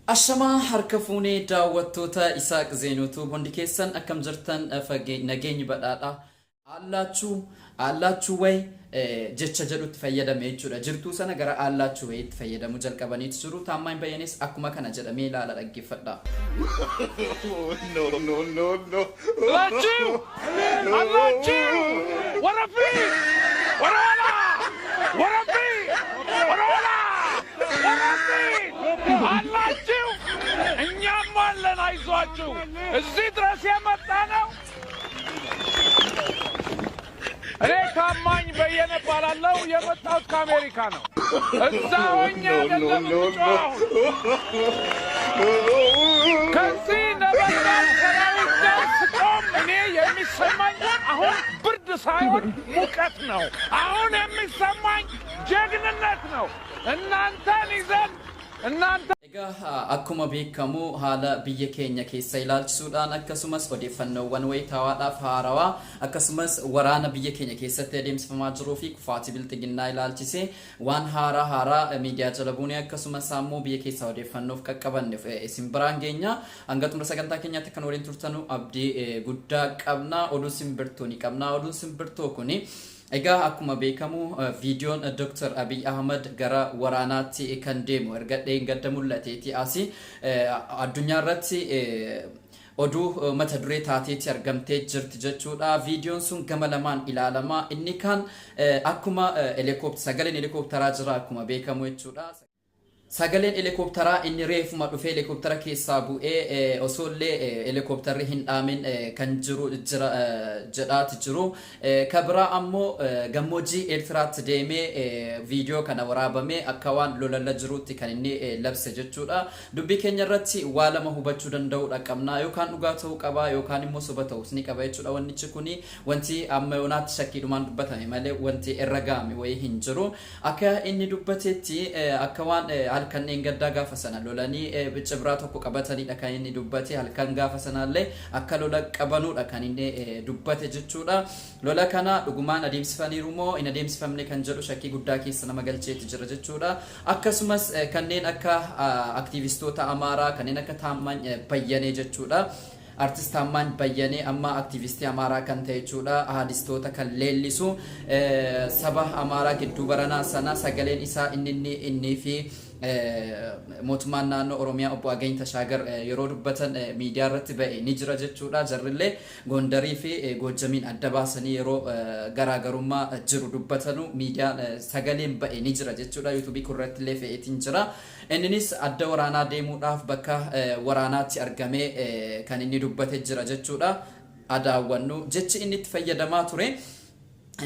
Ashamaa harka fuunee daawwattoota Isaaq Zeenuutuu hundi keessan akkam jirtan nageenyi badhaadha. Aallaachuu Aallaachuu way jecha jedhutti fayyadame jechuudha. Jirtuu sana gara Aallaachuu wayiitti fayyadamuu jalqabaniitu jiru. Taammaany Bayyanees akkuma kana jedhamee ilaala dhaggeeffadha. No, no, no, no. አላችሁ አላችሁ ወረፊት ወደኋላ ወረፊት ወደኋላ ወረፊት አላችሁ። እኛም አለን፣ አይዟችሁ። እዚህ ድረስ የመጣ ነው። እኔ ታማኝ በየነ እባላለሁ። የመጣሁት ከአሜሪካ ነው። እዛ ሆኜ አይደለም የምጮኸው። ከዚህ ነበልባል ሰራዊት ጋር ስቆም እኔ የሚሰማኝ አሁን ብርድ ሳይሆን ሙቀት ነው። አሁን የሚሰማኝ ጀግንነት ነው። እናንተን ይዘን እናንተ Egaa akkuma beekamu haala biyya keenya keessa ilaalchisuudhaan akkasumas odeeffannoowwan wayitaawaadhaaf haarawaa akkasumas waraana biyya keenya keessatti adeemsifamaa jiruu fi kufaatii bilxiginnaa ilaalchisee waan haaraa haaraa miidiyaa jala buunee akkasumas ammoo biyya keessaa odeeffannoof qaqqabanne isin biraan geenya. Hanga xumura sagantaa keenyaatti kan waliin turtanu abdii guddaa qabna. Oduu simbirtuu ni qabna. Oduun simbirtuu kuni egaa akkuma beekamu viidiyoon Dr. Abiy Ahmad gara waraanaatti kan deemu erga dheengadda mul'ateeti asi addunyaa irratti oduu mata duree taateetti argamtee jirti jechuudha. Viidiyoon sun gama lamaan ilaalama. Inni kan akkuma sagaleen helikoophtaraa jira akkuma beekamu jechuudha. Sagaleen helikoophtaraa inni reefuma dhufee helikoophitara keessaa bu'ee osoo illee helikoophtarri hin dhaamin kan jiru jira jedhaati jiru. Ka biraa ammoo gammoojjii Eertiraatti deemee viidiyoo kana waraabamee akka waan lolalla jiruutti kan inni labse jechuudha. Dubbii keenya irratti waa lama hubachuu danda'uudha qabna. Yookaan dhugaa ta'uu qaba yookaan immoo soba ta'uus ni qaba jechuudha. Wannichi kuni wanti amma yoonaatti shakkiidhumaan dubbatame malee wanti irra ga'ame wayii hin jiru. Akka inni dubbatetti akka waan halkan dheengaddaa gaafa sana lolanii cibraa tokko qabatanidha kan inni dubbate. Halkan gaafa sanaallee akka lola qabanuudha kan inni dubbate jechuudha. Lola kana dhugumaan adeemsifaniiru moo hin adeemsifamne kan jedhu shakkii guddaa keessa nama galcheeti jira jechuudha. Akkasumas kanneen akka aktiivistoota Amaaraa kanneen akka Taammaany Bayyanee jechuudha. Artist Taammaany Bayyanee amma aktiivistii Amaaraa kan ta'e jechuudha. Ahadistoota kan leellisu saba Amaaraa gidduu baranaa sana sagaleen isaa inni inni innii fi mootummaan naannoo Oromiyaa obbo Agany Tashaagar yeroo dubbatan miidiyaa irratti ba'e ni jira jechuudha. Jarrillee Gondarii fi Goojjamiin adda baasanii yeroo garaagarummaa jiru dubbatanu miidiyaan sagaleen ba'e ni jira jechuudha. Yuutuubii kurratti illee fe'eetiin jira. Inninis adda waraanaa deemuudhaaf bakka waraanaatti argamee kan inni dubbate jira jechuudha. Adaawwannu jechi inni itti fayyadamaa ture.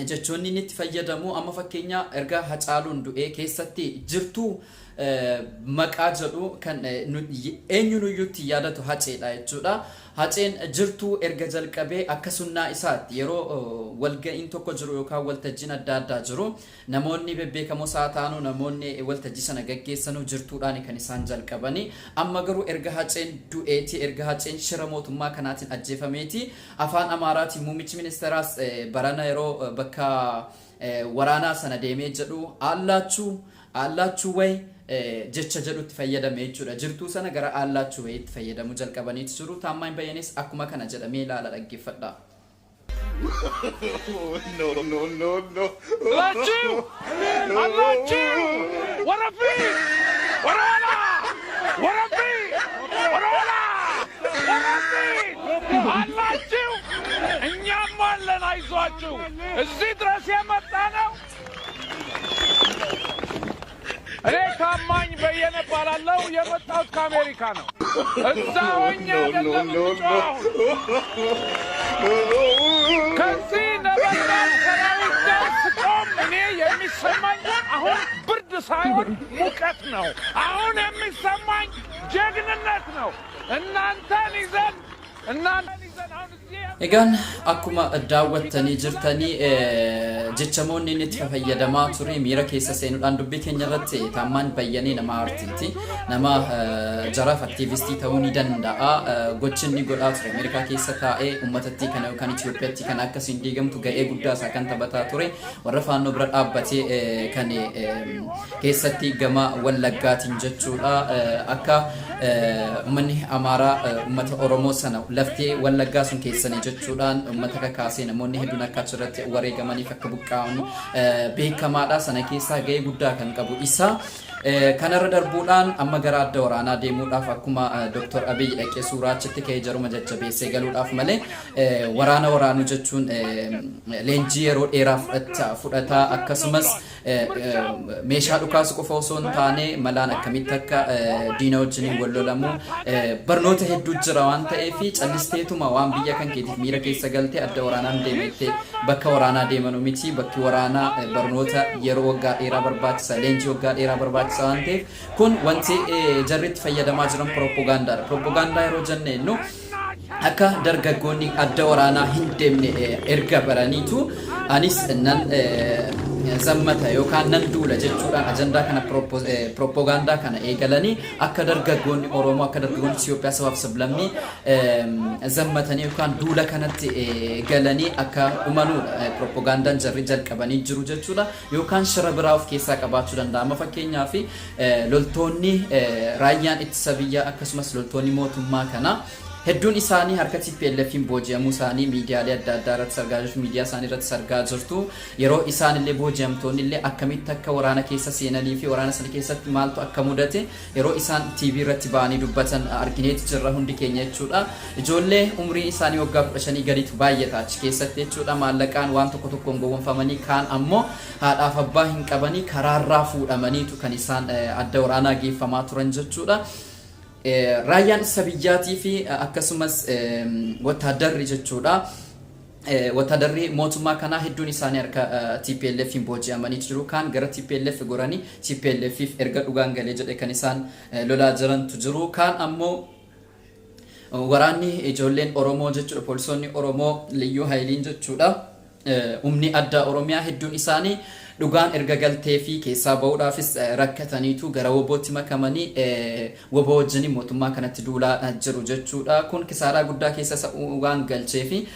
Jechoonni inni itti fayyadamu amma fakkeenya erga Hacaaluun du'ee keessatti jirtuu maqaa jedhu kan eenyunuyyuu itti yaadatu Haceedha jechuudha. Haceen jirtuu erga jalqabee akka sunnaa isaatti yeroo walga'iin tokko jiru yookaan waltajjiin adda addaa jiru namoonni bebbeekamoo isaa ta'anu namoonni waltajjii sana gaggeessanu jirtuudhaan kan isaan jalqabani. Amma garuu erga Haceen du'eeti erga Haceen shira mootummaa kanaatiin ajjeefameeti afaan Amaaraatiin muummichi ministeeraas barana yeroo bakka waraanaa sana deemee jedhu aallaachuu aallaachuu way jecha jedhutti fayyadame jechuudha. Jirtuu sana gara aallaachuu wayiitti fayyadamuu jalqabaniitu jiru. Taammaany Bayyanees akkuma kana jedhamee ilaala dhaggeeffadha. No, no, no, no. አላችሁ አላችሁ ወረፊት ወደኋላ ወረፊት ወደኋላ ወረፊት አላችሁ። እኛም አለን፣ አይዟችሁ። እዚህ ድረስ የመጣ ነው። እኔ ታማኝ በየነ እባላለሁ። የመጣሁት ከአሜሪካ ነው። እዛ ሆኜ አይደለም የምጮኸው። ከዚህ ነበልባል ሰራዊት ጋር ስቆም እኔ የሚሰማኝ አሁን ብርድ ሳይሆን ሙቀት ነው። አሁን የሚሰማኝ ጀግንነት ነው። እናንተን ይዘን እናንተን ይዘን አሁን እዚህ Egaan akkuma daawwattanii jirtanii jechamoonni inni itti fayyadamaa ture miira keessa seenuudhaan dubbii keenya irratti Taammaan Bayyanee nama aartiiti. Nama jaraaf aktiivistii ta'uu ni danda'a. Gochi inni godhaa ture Ameerikaa keessa taa'ee uummatatti kana yookaan Itoophiyaatti kan akkasiin diigamtu ga'ee guddaa isaa kan taphataa ture. Warra faannoo bira dhaabbatee kan keessatti gama Wallaggaatiin jechuudha. Akka Uummanni Amaaraa uummata Oromoo sana laftee Wallaggaa sun keessanii jechuudhaan uummata kakaasee namoonni hedduun akka achirratti wareegamaniif akka buqqa'an beekamaadha. Sana keessaa gahee guddaa kan qabu isa. Kanarra darbuudhaan amma gara adda waraanaa deemuudhaaf akkuma Dr. Abiy dhaqee suuraa achitti ka'ee jaruma jajjabeessee galuudhaaf malee, waraana waraanuu jechuun leenjii yeroo dheeraa fudhataa, akkasumas meeshaa dhukaasu qofa osoo hin taane malaan akkamitti akka diina wajjiniin wal lolamu barnoota hedduu jira waan ta'eef, callisteetuma waan biyya kan keetiif miira keessa galtee adda waraanaan deemettee bakka waraanaa deemanu miti. Bakki waraanaa barnoota yeroo waggaa dheeraa barbaachisa, leenjii waggaa dheeraa barbaachisa waan ta'eef, kun wanti jarri itti fayyadamaa jiran pirooppogaandaadha. Pirooppogaandaa yeroo jenneennu akka dargaggoonni adda waraanaa hin deemne erga baraniitu anis nan zammata yookaan nan duula jechuudhaan ajandaa kana, pirooppogaandaa kana eegalanii, akka dargaggoonni Oromoo, akka dargaggoonni Itoophiyaa sabaaf sablammii zammatanii yookaan duula kanatti galanii akka dhumanuudha pirooppogaandaan jarri jalqabanii jiru jechuudha, yookaan shira biraa of keessaa qabaachuu danda'a. Amma fakkeenyaaf loltoonni raayyaan ittisa biyyaa akkasumas loltoonni mootummaa kana hedduun isaanii harka TPLFin booji'amuu isaanii miidiyaalee adda addaa irratti argaa jirtu, miidiyaa isaanii irratti argaa jirtu. Yeroo isaan illee booji'amtoonni illee akkamitti akka waraana keessa seenanii fi waraana sana keessatti maaltu akka mudate yeroo isaan TV irratti ba'anii dubbatan argineeti jirra hundi keenya jechuudha. Ijoollee umriin isaanii waggaa 15 gadiitu baay'ata achi keessatti jechuudha. Maallaqaan waan tokko tokkoon gowwoomfamanii, kaan ammoo haadhaaf abbaa hin qabanii karaarraa fuudhamaniitu kan isaan adda waraanaa geeffamaa turan jechuudha. Raayyaan ittisa biyyaatii fi akkasumas wattaaddarri jechuudha. Wattaaddarri mootummaa kanaa hedduun isaanii harka TPLF hin booji'amanii jiru. Kaan gara TPLF goranii TPLFif erga dhugaan galee jedhe kan isaan lolaa jirantu jiru. Kaan ammoo waraanni ijoolleen Oromoo jechuudha. Poolisoonni Oromoo, Liyyuu Haayiliin jechuudha. Humni addaa Oromiyaa hedduun isaanii dhugaan erga galtee fi keessaa bahuudhaafis rakkataniitu gara WBOtti makamanii WBO wajjin mootummaa kanatti duulaa jiru jechuudha. Kun kisaaraa guddaa keessa isa waan galchee fi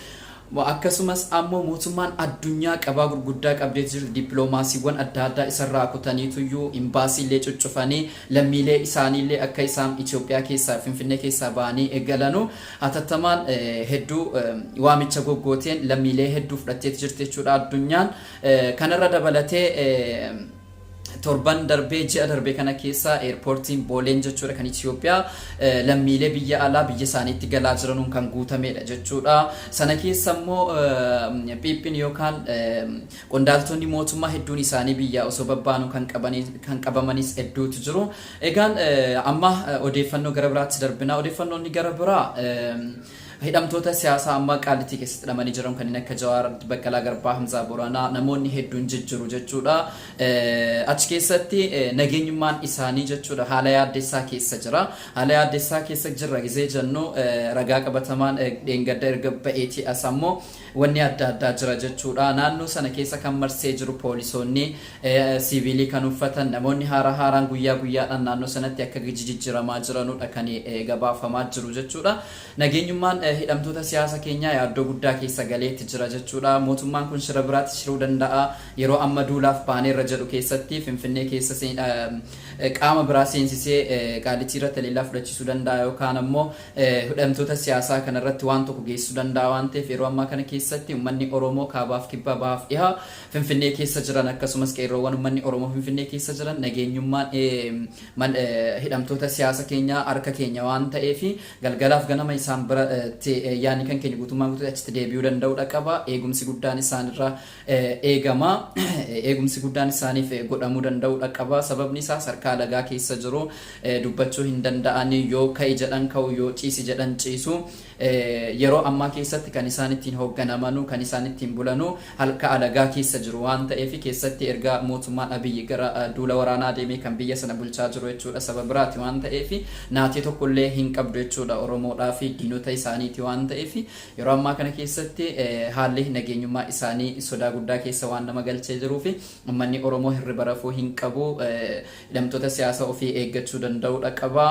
akkasumas ammoo mootummaan addunyaa qabaa gurguddaa qabdee jiru dippiloomaasiiwwan adda addaa isarraa kutaniituyyuu imbaasiilee cuccufanii lammiilee isaaniillee akka isaan Itoophiyaa keessaa, Finfinnee keessaa ba'anii galanu hatattamaan hedduu waamicha goggooteen lammiilee hedduu fudhatteeti jirti jechuudha addunyaan. Kanarra dabalatee torban darbee, ji'a darbee kana keessa eerpoortiin Booleen jechuudha kan Itoophiyaa lammiilee biyya alaa biyya isaaniitti galaa jiranuun kan guutamedha jechuudha. Sana keessa immoo phiiphiin yookaan qondaaltonni mootummaa hedduun isaanii biyya osoo babbaanuu kan qabamanis hedduutu jiru. Egaan amma odeeffannoo gara biraatti darbina. Odeeffannoonni gara biraa hidhamtoota siyaasaa amma Qaalitii keessatti hidhamanii jiran kanneen akka Jawaar, Baqqalaa Garbaa, Hamzaa Boranaa, namoonni hedduun jijjiru jechuudha. Achi keessatti nageenyummaan isaanii jechuudha haala yaaddessaa keessa jira. Haala yaaddessaa keessa jirra gizee jennu ragaa qabatamaan dheengadda erga ba'eetii as ammoo wanni adda addaa jira jechuudha. Naannoo sana keessa kan marsee jiru poolisoonni siiviilii kan uffatan, namoonni haara haaraan guyyaa guyyaadhaan naannoo sanatti akka jijjiiramaa jiranudha kan gabaafamaa jiru jechuudha. Nageenyummaan hidhamtoota siyaasa keenyaa yaaddoo guddaa keessa galeetti jira jechuudha. Mootummaan kun shira biraatti shiruu danda'a. Yeroo amma duulaaf baaneerra jedhu keessatti Finfinnee keessa qaama biraa seensisee Qaalitii irratti haleellaa fudhachiisuu danda'a yookaan ammoo hidhamtoota siyaasaa kanarratti waan tokko geessisuu danda'a waan ta'eef, yeroo ammaa kana keessatti uummanni Oromoo kaabaaf kibbaa, bahaaf dhihaa Finfinnee keessa jiran, akkasumas qeerroowwan uummanni Oromoo Finfinnee keessa jiran, nageenyummaan hidhamtoota siyaasa keenyaa harka keenya waan ta'eef galgalaaf ganama isaan bira yaadni kan keenya guutummaa guutuutti achitti deebi'uu danda'uudha qaba. Eegumsi guddaan isaanirraa eegama. Eegumsi guddaan isaaniif godhamuu danda'uudha qaba. Sababni isaas harka alagaa keessa jiru, dubbachuu hin danda'ani. Yoo ka'i jedhan ka'u, yoo ciisi jedhan ciisu. Yeroo ammaa keessatti kan isaan ittiin hoogganamanuu, kan isaan ittiin bulanuu harka alagaa keessa jiru waan ta'eef, keessatti erga mootummaan Abiyyi gara duula waraanaa deemee kan biyya sana bulchaa jiru jechuudha saba biraati waan ta'eef, naatee tokkollee hin qabdu jechuudha Oromoodhaa fi diinota isaanii. isaaniiti waan ta'eef, yeroo ammaa kana keessatti haalli nageenyummaa isaanii sodaa guddaa keessa waan nama galchee jiruu fi uummanni Oromoo hirriba rafuu hin qabu. Hidhamtoota siyaasa ofii eeggachuu danda'uudha qaba.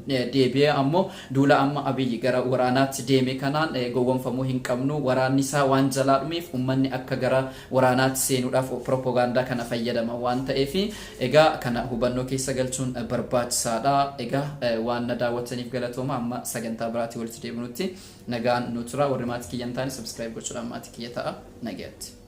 Deebi'ee ammoo duula amma Abiyyi gara waraanaatti deeme kanaan gowwomfamuu hin qabnu. Waraanni isaa waan jalaa dhumeef uummanni akka gara waraanaatti seenuudhaaf propagaandaa kana fayyadama waan ta'eef, egaa kana hubannoo keessa galchuun barbaachisaadha. Egaa waan na daawwattaniif galatooma. Amma sagantaa biraatii walitti deebinutti nagaan nu tura. Warri maatii kiyya hin taane subscribe gochuudhaan maatii kiyya ta'a. Nagaatti.